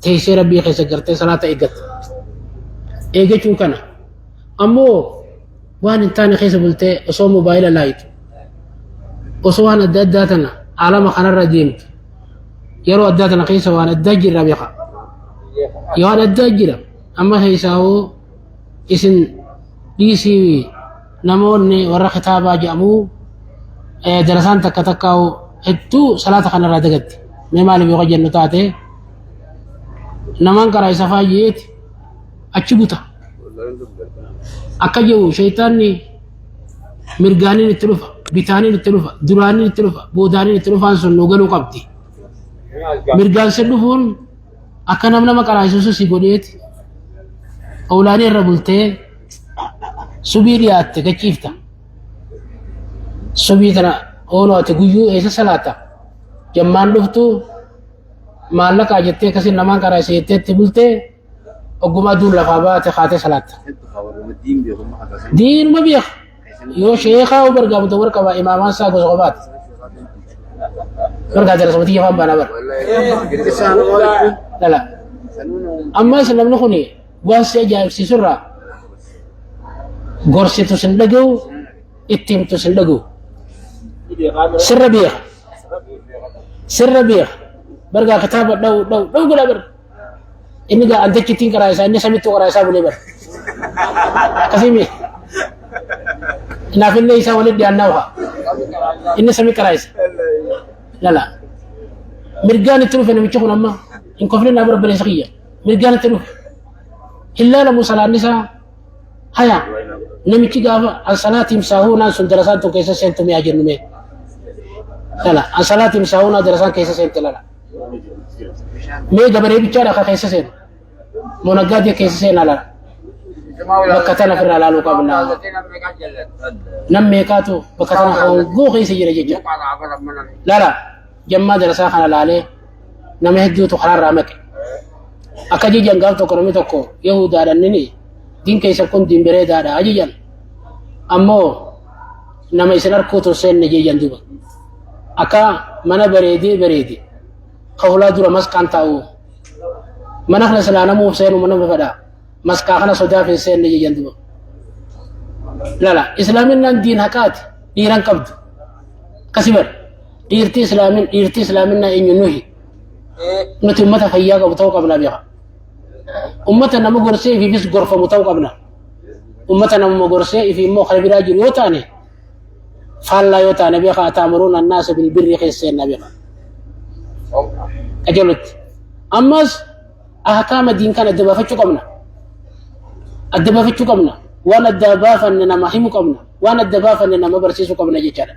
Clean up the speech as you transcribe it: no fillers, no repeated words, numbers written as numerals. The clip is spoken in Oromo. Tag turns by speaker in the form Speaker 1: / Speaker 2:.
Speaker 1: Teessee rabbii keessa gartee salaata eeggatta. Eeggachuun kana. Ammoo waan hin taane keessa bultee osoo mobaayila laayitu osoo waan adda addaa tana alama kanarra deemtu yeroo addaa tana keessa waan addaa jirra beeka. Waan addaa jira amma keessaa hoo isin dhiisii namoonni warra kitaabaa jedhamu darasaan takka takka hedduu salaata kanarraa dagatti. Mee maaliif yoo jennu taate namaan karaa isa faayyeeti achi buta. Akka jiru shayitaanni mirgaaniin itti dhufa, bitaaniin itti dhufa, duraaniin itti dhufa, boodaaniin itti dhufaan sun nu galuu qabdi. Mirgaan si dhufuun akka nam nama qaraayisuusu si godheeti. Oolaanii irra bultee subii dhiyaatte gachiifta. Subii tana ooloo ati guyyuu eessa salaata? Jammaan dhuftu maallaqaa jettee akkasiin namaan qaraayise jettee itti bultee oggumaa duun lafaa baate kaatee salaatta. Diinuma beeka. Yoo sheekaa oo bargaamu warqa qaba imaamaan isaa gosa qofaati. Bargaa jala sabati afaan baanaa bara. Lala. Ammas namni kun waan si ajaa'ibsiisu irraa gorsitu sin dhaga'u itti himtu sin dhaga'u. Sirra beeka. Sirra beeka. Bargaa kitaaba dha'u dha'u dha'u godha bara. Inni gaa antachittiin karaa isaa inni samitti karaa isaa bulee bara. Akkasii mi? Naaf illee isaa walitti dhiyaannaa waha. Inni sami karaa isa. Lala. Mirgaan itti dhufe namichi kun amma hin koflin naa bara baleessa kiyya. Mirgaan itti dhufe. Hin laalamu salaanni isaa haya namichi gaafa an salaatiin saahuunaan sun darasaan tun keessa seentu mi'a jennu mee. Lala an salaatiin saahuunaa darasaan keessa seente lala. Mee gabaree bichaadha ka keessa seenu. Moo naggaadee keessa seenaa laala. Bakka tana ofirraa laaluu qabna. Nam meeqaatu bakka tana hongoo keessa jira jecha. Laala jammaa darasaa kana laalee nama hedduutu karaarraa maqe. Akka jijjan gaaf tokko namni tokko Yahudaadhaan nini diin keessa kun diin bareedaadha jijjan. Ammoo nama isin arkuutu seenne jijjan duuba. Akka mana bareedee bareede ka hulaa dura masqaan taa'u mana kana silaa namuuf seenu mana fedha masqaa kana sodaaf hin seenne jedhan duba. Lala islaaminaan diin haqaati dhiiran qabdu akkasi bar dhiirti islaamin dhiirti islaaminaa eenyu nuhi nuti ummata fayyaa qabu ta'uu qabna beeka. Ummata nama gorsee ifiifis gorfamu ta'uu qabna. Ummata namuma gorsee ifi immoo kana biraa jiru yoo taane faallaa yoo taane beeka ataamuruun annaasa bilbirri keessa seenna beeka. Qajeelutti. Ammas ahkaama diin kan adda baafachuu qabna. Adda baafachuu qabna. Waan adda baafanne nama himu qabna. Waan adda baafanne nama barsiisuu qabna jechaadha.